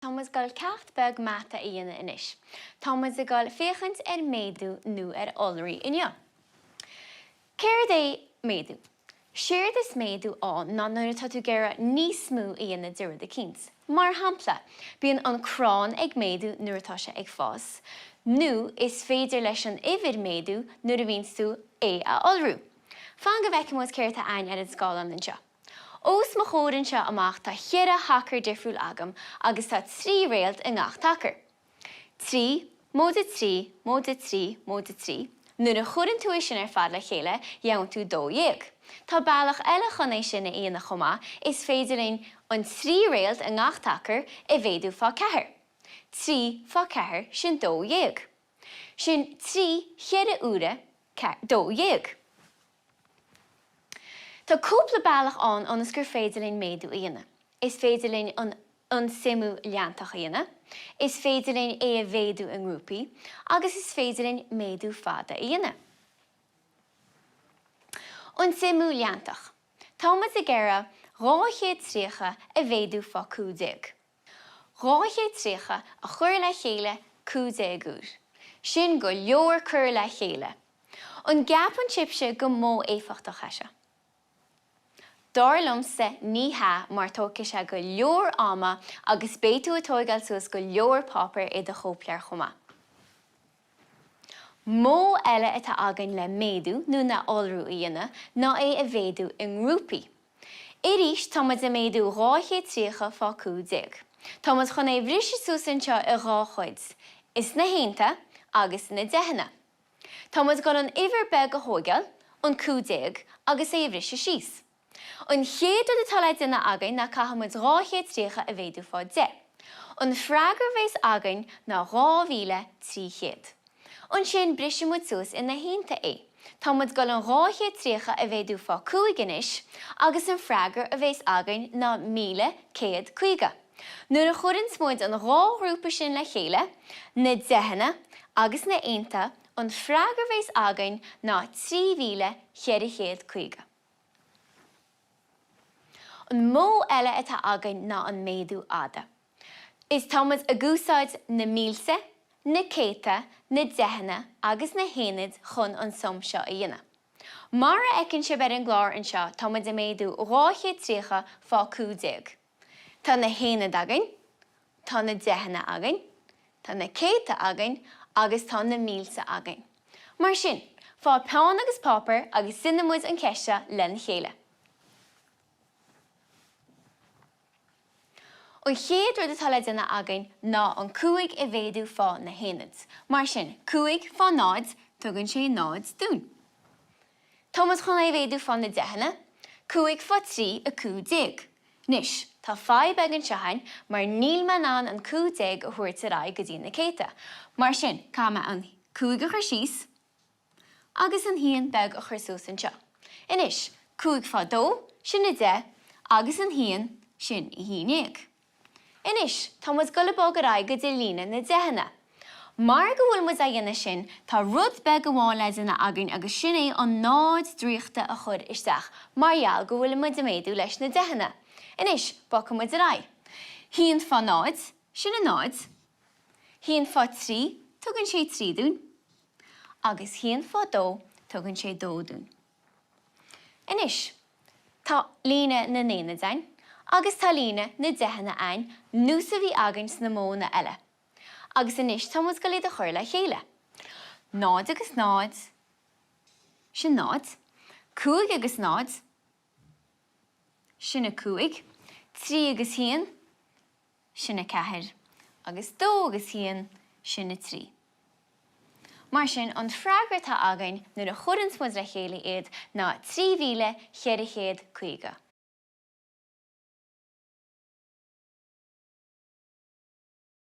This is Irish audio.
Tá muid ag dul ceacht beag mata a dhéanamh anois. Tá muid ag dul féachaint ar méadú nó ar iolraí inniu. Céard é méadú? Séard is méadú ann ná nuair atá tú ag iarraidh níos mó a dhéanamh de rud eicínt. Mar shampla, bíonn an crann ag méadú nuair atá sé ag fás, nó is féidir leis an uimhir méadú nuair a bhíonns tú é a iolrú. Fan go bhfeicfidh muid céard atá a'ainn ar an scáileán anseo. Os mo chomhair anseo amach tá cheithre thacar difriúil agam agus tá 3 réalt i ngach tacar. 3, móide 3, móide 3, móide 3, nuair a chuireann tú é sin ar fad le chéile gheobhann tú 12. Tá bealach eile chun é sin a dhéanamh chomh maith, is féidir linn an 3 réalt i ngach tacar a mhéadú fá 4. 3 fá 4 sin 12. Sin 3 cheithre uaire 12. Tá cúpla bealach ann ionas gur féidir linn méadú a dhéanamh. Is féidir linn an an suimiú leantach a dhéanamh, is féidir linn é a mhéadú i ngrúpaí agus is féidir linn méadú fada a dhéanamh. An suimiú leantach. Tá muid ag iarraidh 230 a mhéadú fá 15. 230 a chur le chéile 15 uair. Sin go leor cur le chéile! An gceapann sibhse gur modh éifeachtach é seo? Dar liomsa ní hea mar tógfaidh sé go leor ama agus beidh tú ag tóigeáil suas go leor páipéir i do chóipleabhar chomh maith. Modh eile atá againn le méadú nó le iolrú a dhéanamh ná é a mhéadú i ngrúpaí. Arís tá muid ag méadú 230 fá 15. Tá muid chun é a bhriseadh suas anseo i dhá chuid, ins na haonta agus na deicheanna. Tá muid chun an uimhir beag a thóigeáil, an 15, agus é a bhriseadh síos. An chéad rud atá le déanamh againn ná caithfidh muid 230 a mhéadú fá 10. An freagra a bheas againn ná 2300. Ansin brisfidh muid suas ina haonta é. Tá muid ag dul an 230 a mhéadú fá 5 anois agus an freagra a bheas againn ná 1150. Nuair a chuireanns muid an dhá ghrúpa sin le chéile, na deicheanna agus na haonta, an freagra a bheas againn ná 3450. An modh eile atá againn ná an méadú fhada. Is tá muid ag úsáid na mílte, na céadta, na deicheanna agus na haonaid chun an sum seo a dhéanamh. Mar a fheiceann sibh ar an gclár anseo tá muid ag méadú 230 fá 15. Tá na haonaid againn, tá na deicheanna againn, tá na céadta againn agus tá na mílte againn. Mar sin, faigh peann agus páipéar agus déanfaidh muid an cheist seo lena chéile. An chéad rud atá le déanamh againn ná an 5 a mhéadú fá na haonaid. Mar sin, 5 fá 0, tugann sé 0 dúinn. Tá muid chun é a mhéadú fá na deicheanna, 5 fá 3, 15. Anois, tá fadhb beag anseo a'inn mar níl mé in ann an 15 a thabhairt ar aghaidh go dtí na céadta. Mar sin, caithfidh mé an 5 a chur síos agus an haon beag a chur suas anseo. Anois, 5 fá 2, sin 10, agus an haon, sin 11. Anois, tá muid ag dul ag bogadh ar aghaidh go dtí líne na deicheanna. Mar go bhfuil muid á dhéanamh sin, tá rud beag amháin le déanamh againn agus sin é an náid draíochta a chur isteach mar gheall go bhfuil muid ag méadú leis na deicheanna. Anois, bogfaidh muid ar aghaidh. Haon fá náid, sin a náid. Haon fá thrí, tugann sé trí dúinn. Agus haon fá dó, tugann sé dó dúinn. Anois, tá líne na n-aonad a'inn agus tá líne na deicheanna a'inn nós a bhí againn sna modhanna eile. Agus anois tá muid ag dul iad a chur le chéile. Náid agus náid, sin náid. Cúig agus náid, sin a cúig. Trí agus haon, sin a ceathair. Agus dó agus haon, sin a trí. Mar sin, an freagra atá againn nuair a chuireanns muid le chéile iad ná 3450.